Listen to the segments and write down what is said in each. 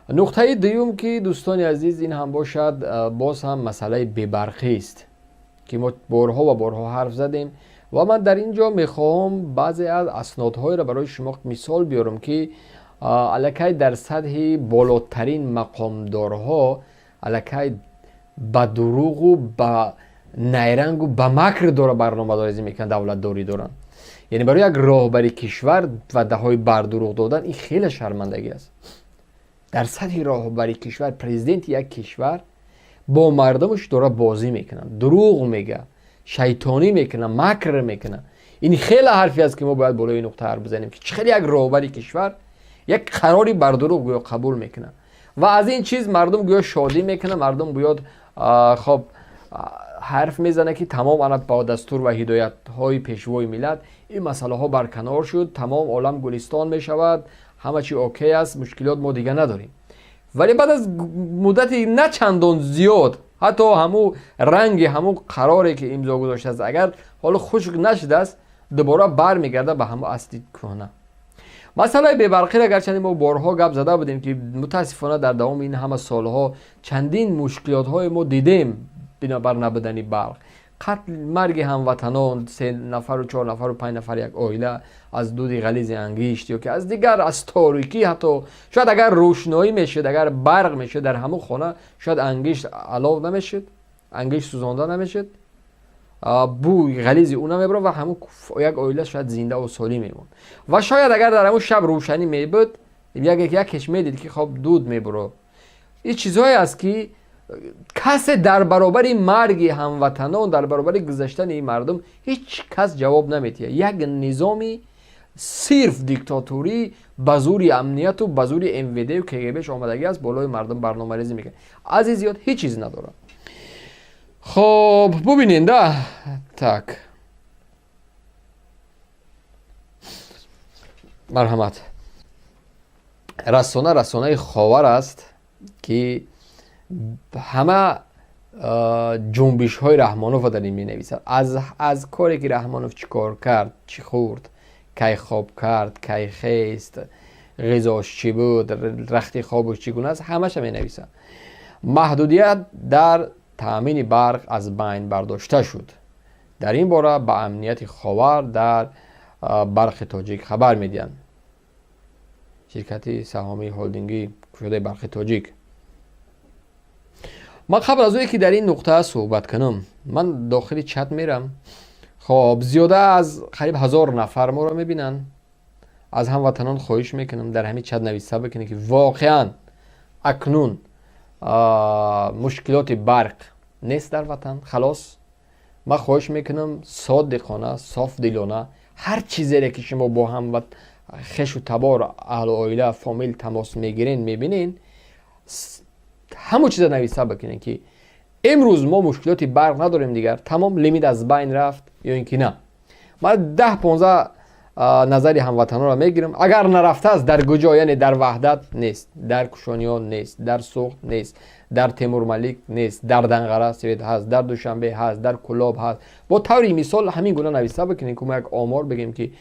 Нуқтаи дуюм, ки, дӯстони азиз, ин ҳам бошад, боз ҳам масъалаи бебарқист, ки мо борҳо ва борҳо ҳарф задем ва ман дар ин ҷо мехоҳам баъзе аз аснодҳоеро барои шумо мисол биёрам, ки аллакай дар сатҳи болотарин мақомдорҳо аллакай ба дурӯғу ба найрангу ба макр дора барномадорезӣ мекунанд, давлатдорӣ доранд. Яъне барои як роҳбари кишвар ваъдаҳои бардурӯғ додан ин хеле шармандагӣ аст. Дар сатҳи роҳбари кишвар, президенти як кишвар бо мардумаш дора бозӣ мекунад, дурӯғ мега, шайтонӣ мекунад, макр мекунад. Ин хеле ҳарфе аст, ки мо бояд болои нуқта ҳарф бизанем, ки чӣ хеле як роҳбари кишвар як қарори бардурӯғ гӯё қабул мекунад ва аз ин чиз мардум гӯё шодӣ мекунад. Мардум гӯё, хоб, ҳарф мезанад, ки тамом, ана бо дастур ва ҳидоятҳои пешвои миллат ин масъалаҳо барканор шуд, тамом, олам гулистон мешавад, ҳама чи окей аст, мушкилот мо дига надорем. Вале баъд аз муддати на чандон зиёд ҳатто ҳамун ранги ҳамун қароре, ки имзо гузоштааст, агар ҳоло хушк нашудааст, дубора бармегардад ба ҳамун асли кӯҳна. Масъалаи бебарқиро гарчанде мо борҳо гап зада будем, ки мутаассифона дар давоми ин ҳама солҳо чандин мушкилотҳое мо дидем бинобар набудани барқ: қатл, марги ҳамватанон, се нафару чор нафару панҷ нафар як оила аз дуди ғализи ангишт ё ки аз дигар, аз торикӣ. Ҳатто шояд агар рӯшноӣ мешуд, агар барқ мешуд, дар ҳамун хона шояд ангишт алов намешуд, ангишт сӯзонда намешуд, бӯи ғализи ӯ намебурад ва ҳамун як оила шояд зиндаву солим мемонд. Ва шояд агар дар ҳамун шаб рӯшанӣ мебуд, якеш медид, ки хоб, дуд мебурад. Ин чизҳое аст, ки касе дар баробари марги ҳамватанон, дар баробари гузаштани ин мардум ҳеҷ кас ҷавоб наметиҳад. Як низоми сирф диктаторӣ ба зури амнияту ба зури МВД-ю КГБш омадагӣ аст, болои мардум барномарезӣ мекунад. Аз ин зиёд ҳеҷ чиз надорад. Хоб, бубинед да, так, марҳамат. Расона, расонаи Ховар аст, ки ҳама ҷунбишҳои Раҳмонова дар ин менависад, аз коре ки Раҳмонов чӣ кор кард, чӣ хӯрд, кай хоб кард, кай хест, ғизош чӣ буд, рахти хобаш чӣ гуна аст, ҳамаша менависад. Маҳдудият дар таъмини барқ аз байн бардошта шуд. Дар ин бора ба амнияти Ховар дар Барқи Тоҷик хабар медиҳанд. Ширкати саҳомии холдингӣ кушодаи Барқи Тоҷик. Ман қабл аз оне ки дар ин нуқта суҳбат кунам, ман дохили чат мерам. Хоб, зиёда аз қариб 1000 нафар моро мебинанд. Аз ҳамватанон хоҳиш мекунам, дар ҳамин чат нависа бикунед, ки воқеан акнун мушкилоти барқ нест дар ватан, халос. Ман хоҳиш мекунам, содиқона, софдилона ҳар чизере ки шумо бо ҳам хешу табор, аҳлу оила, фомил тамос мегирен, мебинен, ҳамон чиза нависа бикунед, ки имрӯз мо мушкилоти барқ надорем дигар, тамом, лимит аз байн рафт ё ин ки на. Ман 10-15 назари ҳамватанонро мегирам. Агар нарафтааст, дар куҷо? Яъне дар Ваҳдат нест, дар Кушониён нест, дар Суғд нест, дар Темурмалик нест, дар Данғара свет ҳаст, дар Душанбе ҳаст, дар Кулоб ҳаст. Бо таври мисол ҳамин гуна нависа бикунем, ки мо як омор бигем, ки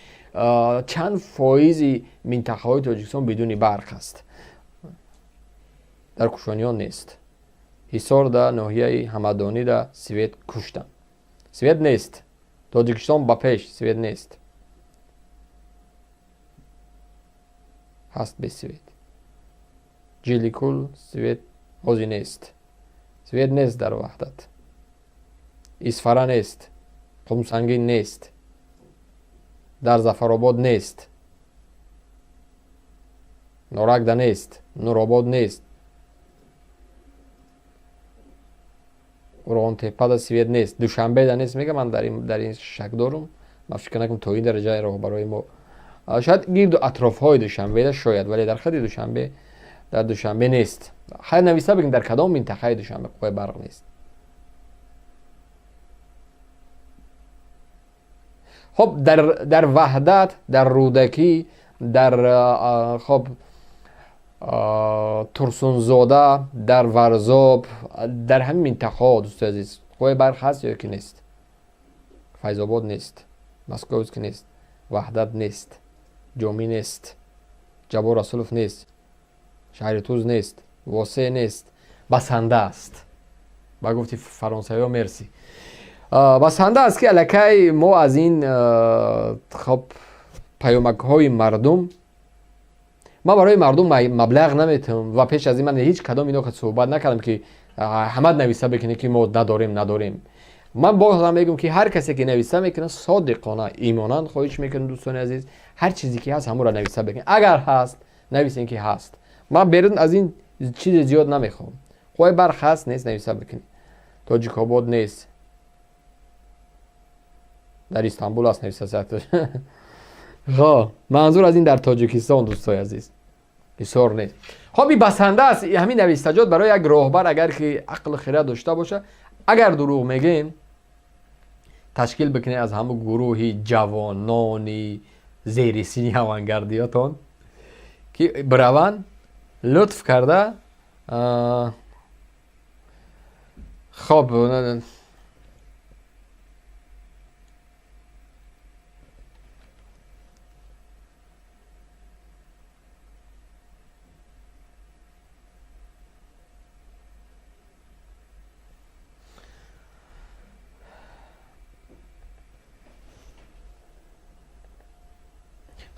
чанд фоизи минтақаҳои Тоҷикистон бидуни барқ аст. Дар Кушониён нест. Ҳисорда, ноҳияи Ҳамадонида свет куштанд, свет нест. Тоҷикистон ба пеш, свет нест. Ҳаст без свет. Ҷиликул свет ҳозир нест, свет нест. Дар Ваҳдат, Исфара нест, Қумсангин нест, дар Зафаробод нест, Норакда нест, Нуробод нест, Қурғонтеппада свет нест, Душанбеда нест. Мега, ман дар ин шак дорум. Ман фикр накунам то ин дараҷа роҳбарои мо. Шояд гирду атрофҳои Душанбеда шояд, вале дар худи Душанбе, дар Душанбе нест. Хайр, нависа бигем, дар кадом минтақаи Душанбе қувваи барқ нест. Хоб, дар Ваҳдат, дар Рӯдакӣ, дар, хоб, Турсунзода, дар Варзоб, дар ҳамин минтақаҳо, дӯстои азиз, қувваи барқ ҳаст ё ки нест? Файзобод нест, Московский нест, Ваҳдат нест, Ҷомӣ нест, Ҷаббор Расулов нест. Шаҳри Туз нест, Восе нест, басанда аст. Ба гуфти фаронсавиҳо, мерси. Басанда аст, ки аллакай мо аз ин, хоб, паёмакҳои мардум, ман барои мардум маблағ наметавам ва пеш аз ин ман ҳеҷ кадом ино суҳбат накардам, ки ҳамат нависа бикунед, ки мо надорем, надорем. Ман боз ҳам мегӯям, ки ҳар касе ки нависа мекунад, содиқона, имонан хоҳиш мекунам, дӯстони азиз, ҳар чизе ки ҳаст, ҳамонро нависа бикунед. Агар ҳаст, нависем, ки ҳаст. Ман берун аз ин чизе зиёд намехоҳам. Қувваи барқ ҳаст, нест, нависа бикунед. Тоҷикобод нест, дар Истанбул аст, нависа. Хоб, манзур аз ин дар Тоҷикистон, дӯстои азиз, Ҳисор нест. Хоб, и басанда аст ҳамин навистаҷот барои як роҳбар, агар ки ақлу хирад дошта боша. Агар дурӯғ мегӯем, ташкил бикунед аз ҳамун гурӯҳи ҷавонони зери сини авангардиётон, ки бираванд, лутф карда.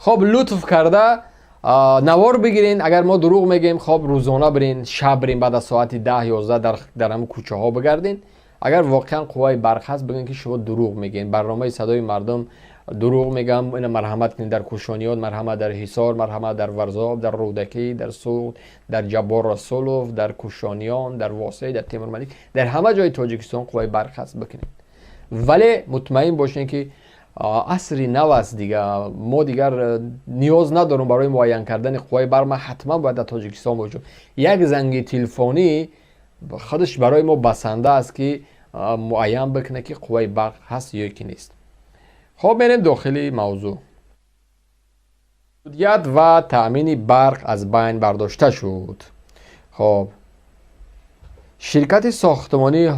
Хоб, лутф карда навор бигирен, агар мо дурӯғ мегӯем. Хоб, рӯзона бирен, шаб бирен, баъд аз соати 10, 11 дар ҳамн кӯчаҳо бигарден. Агар воқеан қувваи барқ ҳаст, бигӯен, ки шумо дурӯғ мегӯен, барномаи «Садои мардум» дурӯғ мегӯям. Ина марҳамат кунед дар Кӯшониёт, марҳамат дар Ҳисор, марҳамат дар Варзоб, дар Рӯдакӣ, дар Суғд, дар Ҷаббор Расулов, дар Кӯшониён, дар Восеъ, дар Темурмалик, дар ҳама ҷои Тоҷикистон қувваи барқ ҳаст, бикунед. Вале мутмаин бошед, ки асри нав аст дига, мо дигар ниёз надорем барои муайян кардани қувваи барқ ман ҳатман бояд дар Тоҷикистон бошам. Як занги телефонӣ худаш барои мо басанда аст, ки муайян бикунад, ки қувваи барқ ҳаст ё ки нест. Хоб, мерем дохили мавзӯъ. Ва таъмини барқ аз байн бардошта шуд. Хоб, ширкати сохтмонии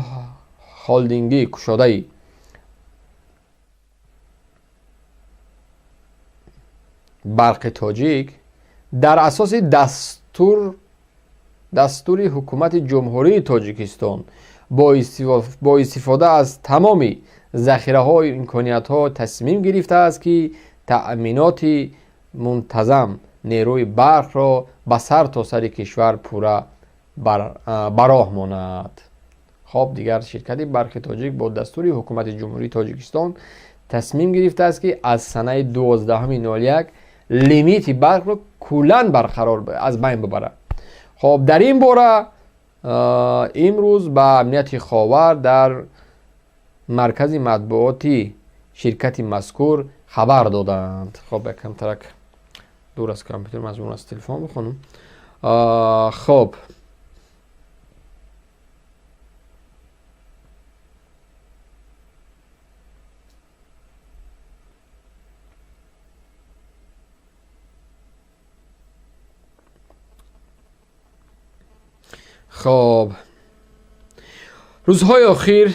холдингӣ кушодаи «Барқи Тоҷик» дар асоси дастури Ҳукумати Ҷумҳурии Тоҷикистон бо истифода аз тамоми захираҳою имкониятҳо тасмим гирифтааст, ки таъминоти мунтазам нерӯи барқро ба сартосари кишвар пурра ба роҳ монад. Хоб, дигар ширкати «Барқи Тоҷик» бо дастури Ҳукумати Ҷумҳурии Тоҷикистон тасмим гирифтааст, ки аз санаи 12.01 лимити барқро куллан барқарор аз байн бибарад. Хоб, дар ин бора имрӯз ба Амнияти Ховар дар маркази матбуоти ширкати мазкур хабар доданд. Хоб, якамтарак дур аз компютер, маҷбур аз телефон бихонам. Хоб, хоб, рӯзҳои охир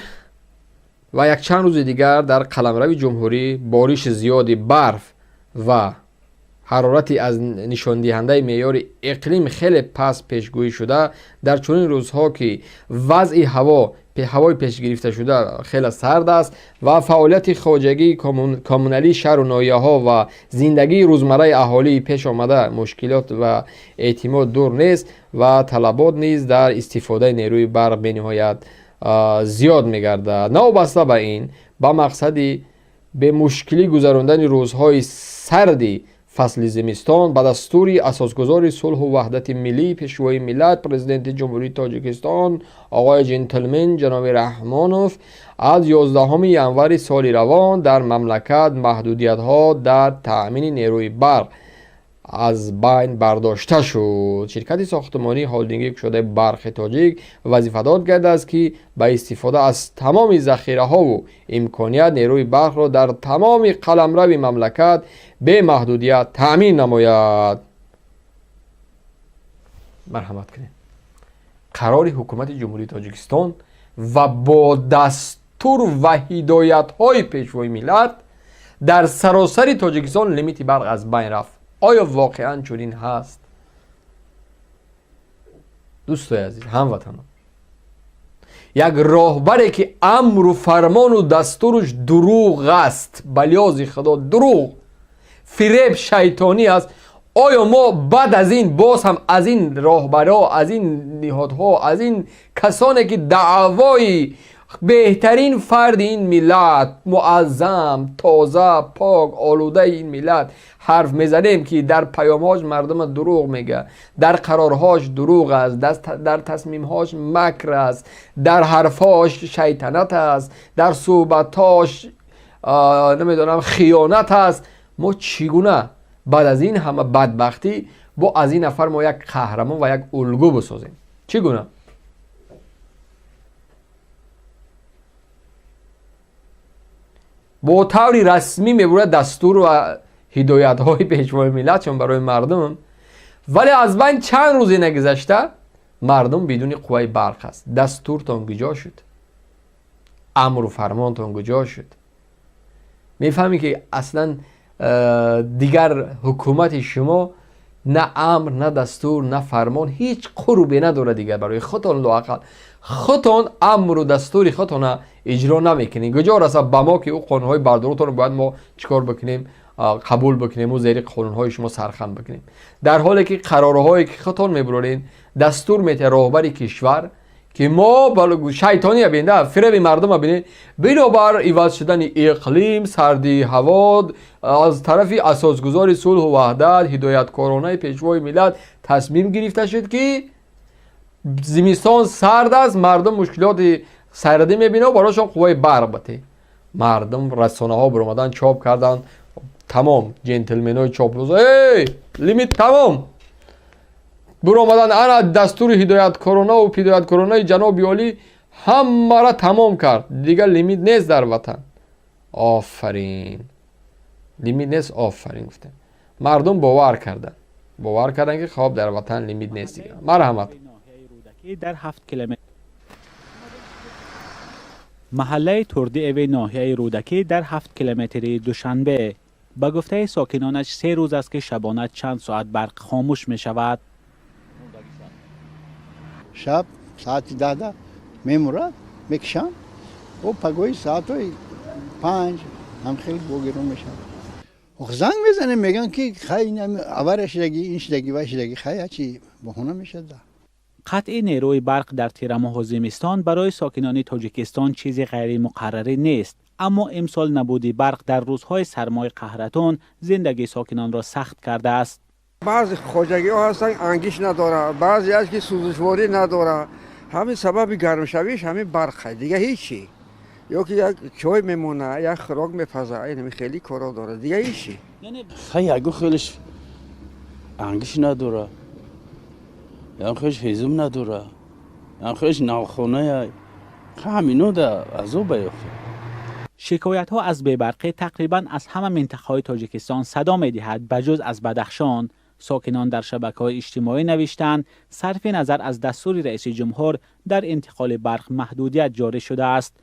ва якчанд рӯзи дигар дар қаламрави ҷумҳурӣ бориши зиёди барф ва ҳарорати аз нишондиҳандаи меъёри иқлим хеле паст пешгӯӣ шуда. Дар чунин рӯзҳо, ки вазъи ҳавои пешгирифташуда хеле сард аст ва фаъолияти хоҷагии коммуналии шаҳру ноҳияҳо ва зиндагии рӯзмарраи аҳолӣ пеш омада мушкилот ва эътимод дур нест ва талабот низ дар истифодаи нерӯи барқ бениҳоят зиёд мегардад. Новобаста ба ин, ба мақсади бемушкилӣ гузарондани рӯзҳои сарди фасли зимистон, ба дастури асосгузори сулҳу ваҳдати миллӣ, Пешвои миллат, Президенти Ҷумҳурии Тоҷикистон оғои ҷентлмен ҷаноби Раҳмонов аз 11 январи соли равон дар мамлакат маҳдудиятҳо дар таъмини нерӯи барқ аз байн бардошта шуд. Ширкати сохтмонии холдингии кушодаи «Барқи Тоҷик» вазифадор гардааст, ки ба истифода аз тамоми захираҳову имконият нерӯи барқро дар тамоми қаламрави мамлакат бемаҳдудият таъмин намояд. Марҳамат кунед, қарори Ҳукумати Ҷумҳурии Тоҷикистон ва бо дастур ва ҳидоятҳои Пешвои миллат дар саросари Тоҷикистон лимити барқ аз байн рафт. Оё воқеан чунин ҳаст? Дӯстои азиз, ҳамватанон, як роҳбаре ки амру фармону дастуруш дурӯғ аст, ба лиҳози худо дурӯғ, фиреб, шайтонӣ аст, оё мо баъд аз ин боз ҳам аз ин роҳбарҳо, аз ин ниҳодҳо, аз ин касоне ки даъвои беҳтарин фарди ин миллат, муаззам, тоза, пок, олудаи ин миллат ҳарф мезанем, ки дар паёмҳош мардума дурӯғ мега, дар қарорҳош дурӯғ аст, дар тасмимҳош макр аст, дар ҳарфҳош шайтанат аст, дар суҳбатҳош намедонам хиёнат аст. Мо чӣ гуна баъд аз ин ҳама бадбахтӣ бо аз ин нафар мо як қаҳрамон ва як улгӯ бисозем? Чӣ гуна? Бо таври расмӣ мебурад дастур ва ҳидоятҳои пешвои миллат чун барои мардум, вале аз байн чанд рӯзе нагузашта мардум бидуни қувваи барқ аст. Дастуртон куҷо шуд? Амру фармонтон куҷо шуд? Мефаҳмӣ ки аслан дигар ҳукумати шумо на амр, на дастур, на фармон ҳеҷ қурбе надорад дигар барои худтон. Лоақал худтон амру дастури худтона иҷро намекунед. Куҷо расад ба мо ки ӯ қонунҳои бардоротонро бояд мо чӣ кор бикунем, қабул бикунем, ӯ зери қонунҳои шумо сархам бикунем, дар ҳоле ки қарорҳое ки худтон мебуроред, дастур метиҳад роҳбари кишвар ки мо шайтония бинед, фиреби мардума бинед, бинобар иваз шудани иқлим, сардии ҳаво, аз тарафи асосгузори сулҳу ваҳдат, ҳидояткоронаи пешвои миллат тасмим гирифта шуд ки зимистон сард аст, мардум мушкилоти сардӣ мебинад, барошон қувваи барқ батӣ. Мардум расонаҳо биромадан чоп кардан, тамом, ҷентлменои чоплӯз, эй лимит тамом, биромадан ана дастури ҳидояткоронаву ҳидояткоронаи ҷаноби олӣ ҳамаро тамом кард, дигар лимит нест дар ватан. Офарин, лимит нест, офарин гуфтем. Мардум бовар карданд, бовар карданд ки хоб дар ватан лимит нест дигар. Марҳамат. Дар 7 километр маҳаллаи Турдиеви ноҳияи Рӯдакӣ дар 7 километри Душанбе. Ба гуфтаи сокинонаш 3 рӯз аст ки шабона чанд соат барқ хомӯш мешавад. Шаб соати 10 мемурад, мекишанд, о пагоҳи соатҳои 5 ҳам хеле богирон мешавад. Занг мезанем, мегӯянд ки хай авария шидаги, ин шидаги, вай шидаги, хай ҳачи баҳона мешавад. Қатъи нерӯи барқ дар тирамоҳу зимистон барои сокинони Тоҷикистон чизи ғайримуқаррарӣ нест, аммо имсол набуди барқ дар рӯзҳои сармои қаҳратон зиндагии сокинонро сахт кардааст. Баъзе хоҷагиҳо ҳастанд, ангиш надорад, баъзе аст ки сӯзишворӣ надорад. Ҳамин сабаби гармшавиш ҳамин барқ, дига ҳечи. Ё ки як чой мемонад, як хӯрок мепазад, ин хеле корҳо дорад, дига ҳечи. Хай ягон хелеш ангиш надорад, ягон хелеш ҳезум надорад, ягон хелеш навхоная, ҳамино да азоба ёфта. Шикоятҳо аз бебарқӣ тақрибан аз ҳама минтақаҳои Тоҷикистон садо медиҳад, ба ҷуз аз Бадахшон. Сокинон дар шабакаҳои иҷтимоӣ навиштанд, сарфи назар аз дастури раиси ҷумҳур дар интиқоли барқ маҳдудият ҷорӣ шудааст.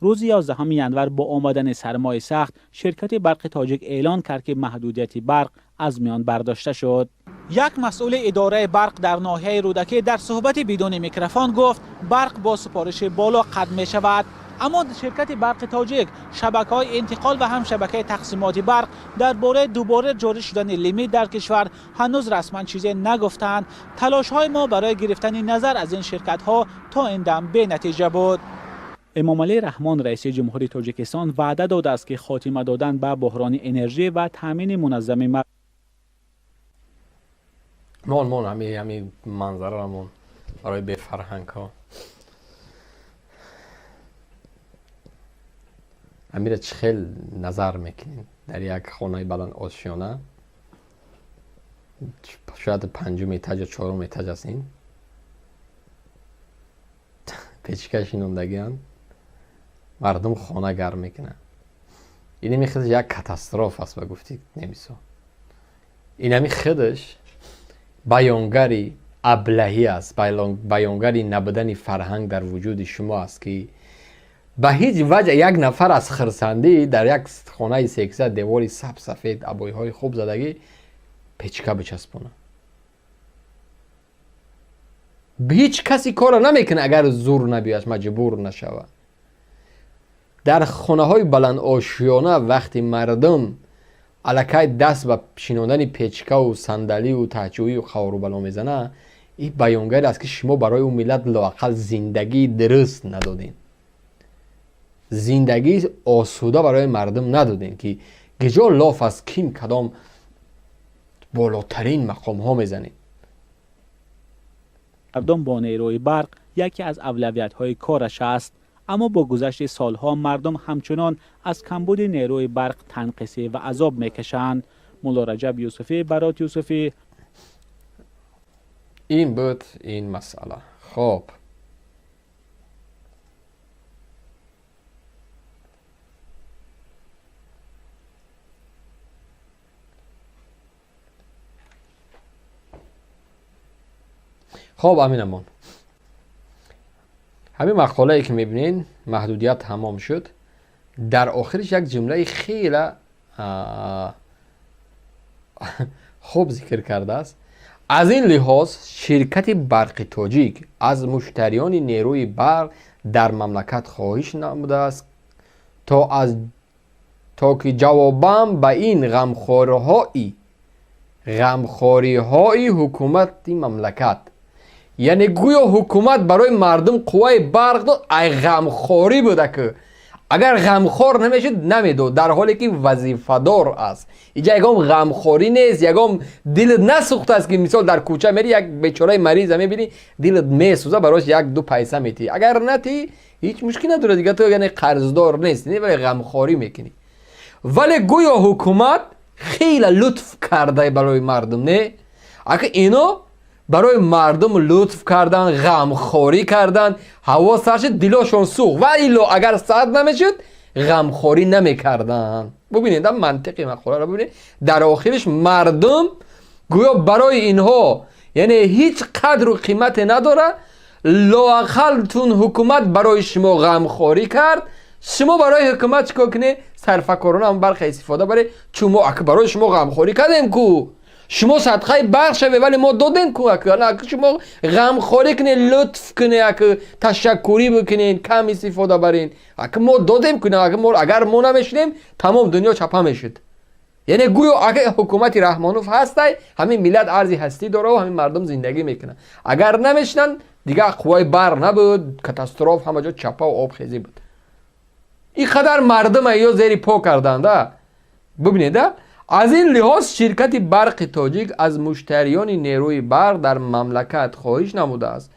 Рӯзи 11 январ бо омадани сармои сахт ширкати барқи тоҷик эълон кард, ки маҳдудияти барқ аз миён бардошта шуд. Як масъули идораи барқ дар ноҳияи Рӯдакӣ дар суҳбати бидуни микрофон гуфт, барқ бо супориши боло қатъ мешавад. Аммо ширкати барқи тоҷик, шабакаҳои интиқол ва ҳам шабакаи тақсимоти барқ дар бораи дубора ҷорӣ шудани лимит дар кишвар ҳанӯз расман чизе нагуфтанд. Талошҳои мо барои гирифтани назар аз ин ширкатҳо то ин дам бенатиҷа буд. Эмомалӣ Раҳмон, раиси ҷумҳури Тоҷикистон, ваъда додааст, ки хотима додан ба буҳрони энержӣ ва таъмини муназзами мон мон ҳами манзараро мон барои бефарҳангҳо. Амира чӣ хел назар мекунед? Дар як хонаи баланд ошёна, шояд панҷум этаж ё чорум этаж аст, ин печка шинондагианд, мардум хона гарм мекунанд. Инами худаш як катастроф аст, ба гуфти немисо. Инами худаш баёнгари аблаҳӣ аст, баёнгари набудани фарҳанг дар вуҷуди шумо аст, ки ба ҳеҷ ваҷҳ як нафар аз хирсандӣ дар як хонаи секса, девори сабсафед, обойҳои хуб задагӣ печка бичаспонад. Ҳеҷ каси корро намекунад, агар зур набиёяд, маҷбур нашавад. Дар хонаҳои баландошёна вақти мардум аллакай даст ба шинондани печкаву сандалию таҳҷӯию қаврубало мезанад, ин баёнгаре аст, ки шумо барои ӯ миллат лоақал зиндагии дуруст надодем, зиндагии осуда барои мардум надодем, ки гиҷо лоф аз ким кадом болотарин мақомҳо мезанем. Мардум бо нерӯи барқ яке аз авлавиятҳои кораш аст. Аммо бо гузашти солҳо мардум ҳамчунон аз камбуди нерӯи барқ танқисӣ ва азоб мекашанд. Мулло Раҷаб Юсуфӣ, Барот Юсуфӣ. Ин буд ин масъала. Хоб, хоб, аминамон, ҳамин мақолае ки мебинед, маҳдудият тамом шуд, дар охириш як ҷумлаи хела хуб зикр кардааст. Аз ин лиҳоз ширкати Барқи Тоҷик аз муштариёни нерӯи барқ дар мамлакат хоҳиш намудааст, то ки ҷавобан ба ин ғамхориҳои ҳукумати мамлакат, яъне гӯё ҳукумат барои мардум қувваи барқ дод, ай ғамхорӣ буда, ки агар ғамхор намешуд, намедод, дар ҳоле ки вазифадор аст. Иҷа ягон ғамхорӣ нест, ягон дилат насӯхтааст, ки мисол дар кӯча мери, як бечораи мариза мебинӣ, дилат месӯза, барош як ду пайса метиҳӣ, агар натиҳӣ, ҳеҷ мушкил надорад, дига ту яъне қарздор нест, вале ғамхорӣ мекунӣ. Вале гӯё ҳукумат хеле лутф карда барои мардум, не? Ака ино барои мардум лутф кардан, ғамхорӣ кардан, ҳаво сар шуд, дилошон сӯхт, ва илло агар сард намешуд, ғамхорӣ намекарданд. Бубинед мантиқи мақоларо, бубинед, дар охириш мардум гӯё барои инҳо яъне ҳеҷ қадру қимате надорад, лоақалтун ҳукумат барои шумо ғамхорӣ кард, шумо барои ҳукумат чикор кунед? Сарфакорона ҳам барқа истифода баред, чун мо барои шумо ғамхорӣ кардем ку, шумо садқаи барқ шавед, вале мо додем ку, шумо ғамхорӣ кунед, лутф кунед, ташаккурӣ бикунед, кам истифода баред, мо додем ку, агар мо намешудем, тамом дунё чапа мешуд. Яъне гӯё агар ҳукумати Раҳмонов ҳастай, ҳамин миллат арзи ҳастӣ дора, ҳамин мардум зиндагӣ мекунанд, агар намешунанд, дигар қувваи барқ набуд, катастроф, ҳама ҷо чапа ва обхезӣ буд. Ин қадар мардума ё зери по карданда, бубинеда. Аз ин лиҳоз ширкати Барқи Тоҷик аз муштариёни нерӯи барқ дар мамлакат хоҳиш намудааст,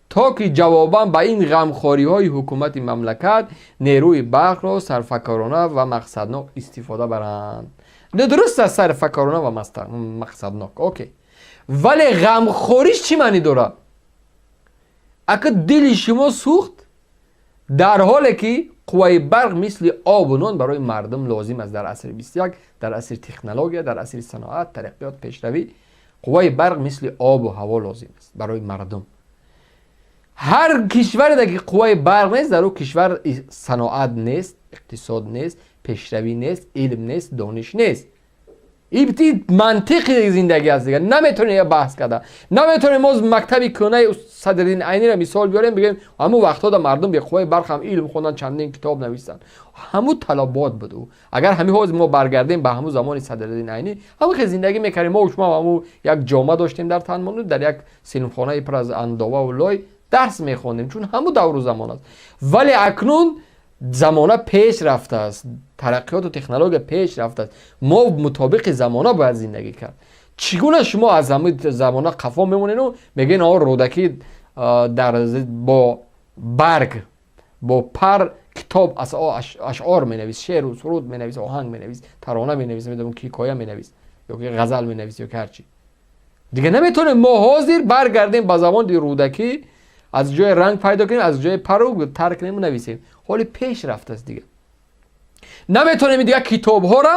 то ки ҷавобан ба ин ғамхориҳои ҳукумати мамлакат нерӯи барқро сарфакорона ва мақсаднок истифода баранд. Дуруст аст, сарфакорона ва мақсаднок, окей, вале ғамхориш чӣ маънӣ дорад? Ака дили шумо сӯхт, дар ҳоле ки қувваи барқ мисли обу нон барои мардум лозим аст дар асри 21, дар асри технология, дар асри саноат, тараққиёт, пешравӣ, қувваи барқ мисли обу ҳаво лозим аст барои мардум. Ҳар кишваре ки қувваи барқ нест, дар ӯ кишвар саноат нест, иқтисод нест, пешравӣ нест, илм нест, дониш нест. Ин мантиқи зиндагӣ аст, дигар наметавонем баҳс карда, наметавонем мо мактаби кӯҳнаи Садриддин Айниро мисол биёрем, бигӯем ҳамун вақтҳо да мардум бе қувваи барқ ҳам илм хондан, чандин китоб нависанд, ҳамун талабот буд. Ӯ агар ҳамин ҳозир мо баргардем ба ҳамун замони Садриддин Айнӣ, ҳамун хел зиндагӣ мекардем. Мо шумо ҳамун як ҷома доштем дар танмон, дар як синфхонаи пур аз андоваву лой дарс мехондем, чун ҳамун давру замон аст. Вале акнун замона пеш рафтааст, тараққиёту технология пеш рафтааст, мо мутобиқи замона бояд зиндагӣ кард. Чӣ гуна шумо аз ҳамин замона қафо мемонеду мегӯед, о Рӯдакӣ дар бо барг, бо пар китоб ашъор менавис, шеъру суруд менавис, оҳанг менавис, тарона менавис, намедонам, ҳикоя менавис ё ки ғазал менавис ё ки ҳарчи дигар. Наметавонем мо ҳозир баргардем ба замони Рӯдакӣ, аз ҷои ранг пайдо кунем, аз ҷои пару тар кунему нависем. Ҳоли пеш рафтааст, дигар наметавонем дигар китобҳоро,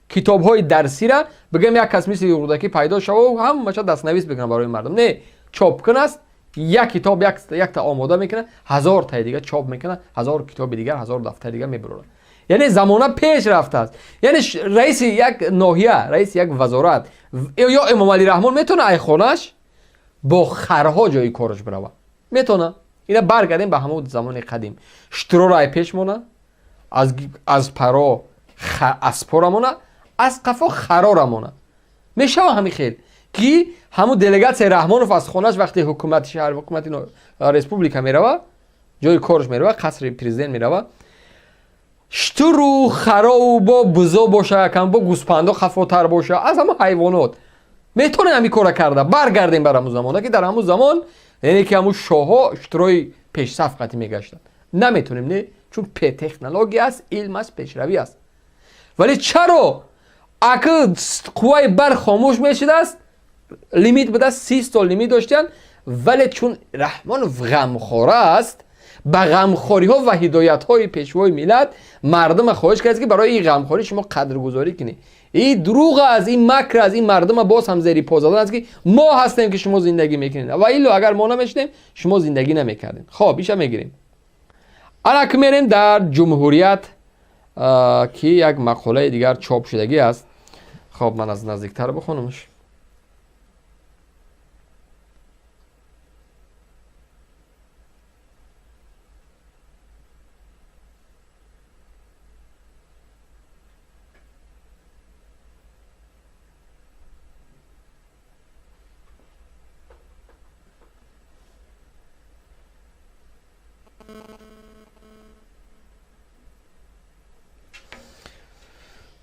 китобҳои дарсира бигӯем як кас мисли Рӯдакӣ пайдо шава, ҳамаша дастнавис бикунад барои мардум. Не, чопкун аст, як китоб якта омода мекунад, 1000 таи дигар чоп мекунад, 1000 китоби дигар, 1000 дафтари дигар мебурорад. Яъне замона пеш рафтааст. Яъне раиси як ноҳия, раиси як вазорат ё Эмомалӣ Раҳмон метавонад ай хонаш Бо харҳо ҷои кораш бирава метавона. Ина баргардем ба ҳамон замони қадим, шутурро ай пеш мона, аз паро аспора мона, аз қафо харора мона. Мешава ҳамин хел ки ҳамун делегатсияи Раҳмонов аз хонаш вақте ҳукумати шаҳр, ҳукумати республика мерава, ҷои кораш мерава, қасри президент мерава, штуру харову бо бузо боша, якам бо гӯспандо хафотар боша аз ҳама ҳайвонот. Метавонем ҳамин кора карда баргардем бар ҳамун замона, ки дар ҳамун замон, яъне ки ҳамун шоҳҳо шутурои пешсаф қатӣ мегаштанд. Наметавонем, не, чун технология аст, илм аст, пешравӣ аст. Вале чаро аки қувваи барқ хомӯш мешудааст, лимит будааст, 30 сол лимит доштиянд, вале чун Раҳмонов ғамхора аст, ба ғамхориҳо ва ҳидоятҳои пешвои миллат мардума хоҳиш кардааст, ки барои ин ғамхорӣ шумо қадргузорӣ кунед. Ин дурӯғ аст, ин макр аст, ин мардума боз ҳам зери по задан аст, ки мо ҳастем, ки шумо зиндагӣ мекунед, ва илло агар мо намешудем, шумо зиндагӣ намекардем. Хоб, иша мегирем. Ана ки мерем дар Ҷумҳурият, ки як мақолаи дигар чоп шудагӣ аст. Хоб, ман аз наздиктар бихонамш.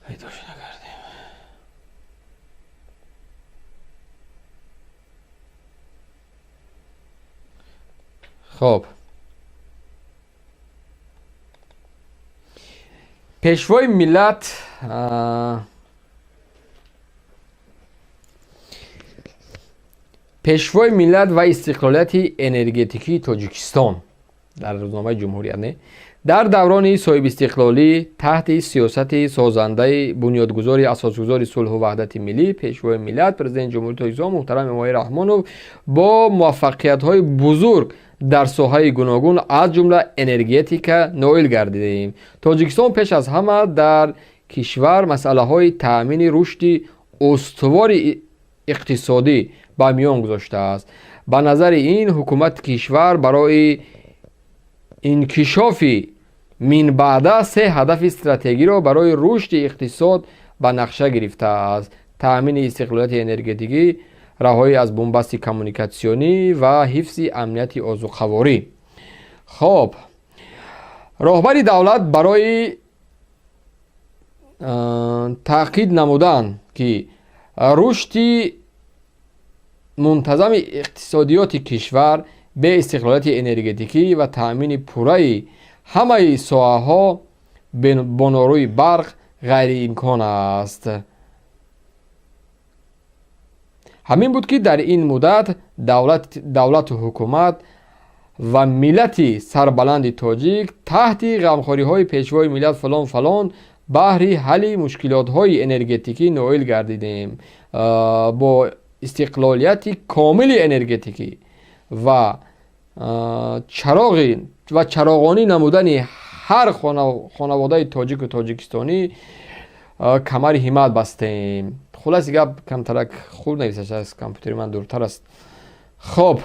Пайдош накардем. Хоб, пешвои миллат, пешвои миллат ва истиқлолияти энергетикии Тоҷикистон дар рӯзномаи Ҷумҳурият, не, дар даврони соҳибистиқлолӣ таҳти сиёсати созандаи бунёдгузори, асосгузори сулҳу ваҳдати миллӣ, пешвои миллат, президенти Ҷумҳурии Тоҷикистон муҳтарам Эмомалӣ Раҳмонов бо муваффақиятҳои бузург дар соҳаи гуногун, аз ҷумла энергетика, ноил гардидем. Тоҷикистон пеш аз ҳама дар кишвар масъалаҳои таъмини рушди устувори иқтисодӣ ба миён гузоштааст. Ба назари ин ҳукумати кишвар барои инкишофи минбаъда се ҳадафи стратегиро барои рушди иқтисод ба нақша гирифтааст: таъмини истиқлолияти энергетикӣ, раҳоӣ аз бунбасти коммуникатсионӣ ва ҳифзи амнияти озуқаворӣ. Хоб, роҳбари давлат барои таъқид намудан, ки рушди мунтазами иқтисодиёти кишвар бе истиқлолияти энергетикӣ ва таъмини пурраи ҳамаи соҳаҳо бо норӯи барқ ғайриимкон аст. Ҳамин буд, ки дар ин муддат давлату ҳукумат ва миллати сарбаланди тоҷик таҳти ғамхориҳои пешвои миллат фалон фалон баҳри ҳалли мушкилотҳои энергетикӣ ноил гардидем. Бо истиқлолияти комили энергетикӣ ва чароғи ва чароғонӣ намудани ҳар хонаводаи тоҷику тоҷикистонӣ камари ҳиммат бастем. Хулоси гап, камтарак хуб нависаш аст, компютери ман дуртар аст. Хоб,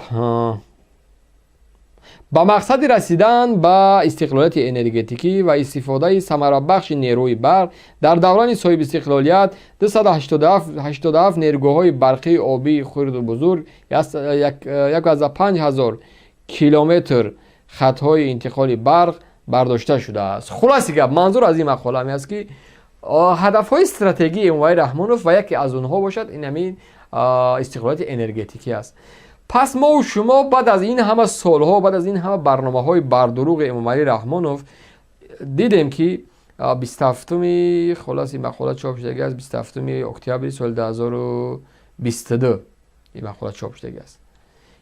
ба мақсади расидан ба истиқлолияти энергетикӣ ва истифодаи самарабахши нерӯи барқ дар давраи соҳибистиқлолият 287 нерӯгоҳҳои барқии обии хурду бузург, 15 ҳазор километр хатҳои интиқоли барқ бардошта шудааст. Хулоси гап, манзур аз ин мақола ҳамин аст, ки ҳадафҳои стратегии Эмомалӣ Раҳмонов ва яке аз онҳо бошад ин ҳамин истиқлолияти энергетикӣ аст. Пас мову шумо баъд аз ин ҳама солҳо, баъд аз ин ҳама барномаҳои бардурӯғи Эмомалӣ Раҳмонов дидем, ки 27-уми, холас, ин мақола чоп шудагӣ аст 27-уми октябри соли 2022, ин мақола чоп шудагӣ аст.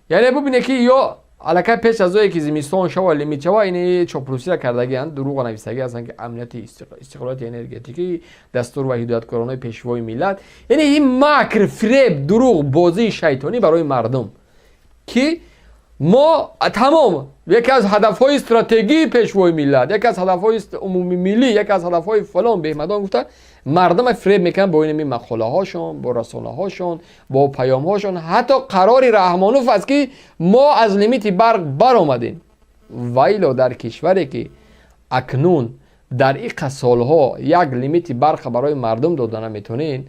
Яъне бубинед, ки ё аллакай пеш аз ое ки зимистон шава, лимит шава, ини чоплусия кардагианд, дурӯға нависагӣ ҳастанд, ки амнияти истиқлолияти энергетикӣ, дастур ва ҳидояткоронаи пешвои миллат. Яъне ин макр, фиреб, дурӯғ, бозии шайтонӣ барои мардум, ки Мо тамом, яке аз ҳадафҳои стратегии Пешвои миллат, яке аз ҳадафҳои умумимиллӣ, яке аз ҳадафҳои фалон беҳмадон гуфта, мардама фиреб мекунанд бо инами мақолаҳошон, бо расонаҳошон, бо паёмҳошон. Ҳатто қарори Раҳмонов аст, ки мо аз лимити барқ баромадем. Вайло, дар кишваре ки акнун дар иқа солҳо як лимити барқа барои мардум дода наметонед,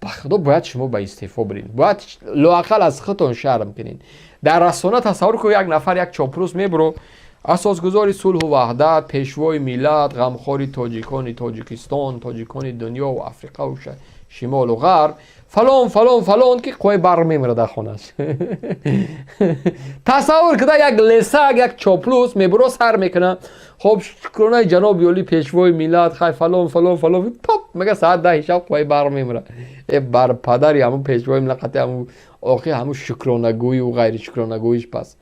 ба худо, бояд шумо ба истеъфо биред, бояд лоақал аз худтон шарм кунед. Дар расона, тасаввур кун, як нафар, як чоплус мебуро: асосгузори сулҳу ваҳдат, Пешвои миллат, ғамхори тоҷикони Тоҷикистон, тоҷикони дунёву Африқаву шимолу ғарб, фалон, фалон, фалон, ки қувваи барқ мемира дар хонаш. Тасаввур куда, як лесак, як чоплус мебуро, сар мекуна: хоб, шукронаи ҷаноби олӣ, Пешвои миллат, хай, фалон, фалон, фалон. Топ мега, соат 10-и шаб қувваи барқ мемира. Э, бар падари ҳамун Пешвои миллат, қати ҳамун охи ҳамун шукронагӯю ғайри шукронагӯиш. Пас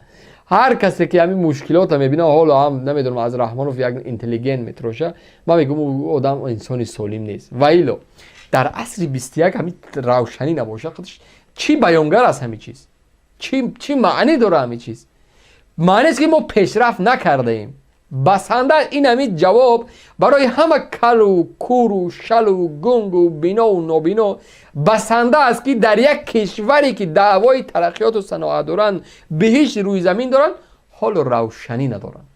ҳар касе ки ҳамин мушкилота мебина, ҳоло ҳам, намедонам, аз Раҳмонов як интеллигент метроша, ман мегӯм, ӯ одам инсони солим нест. Ваило дар асри 21 ҳамин равшанӣ набошад, чӣ баёнгар аст ҳамин чиз? Чӣ маънӣ дора ҳамин чиз? Маънест, ки мо пешрафт накардаем. Басанда ин ҳамин ҷавоб барои ҳама калу куру шалу гунгу бинову нобино басанда аст, ки дар як кишваре ки даъвои тараққиёту саноат доранд, биҳишти рӯи замин доранд, ҳоло равшанӣ надоранд.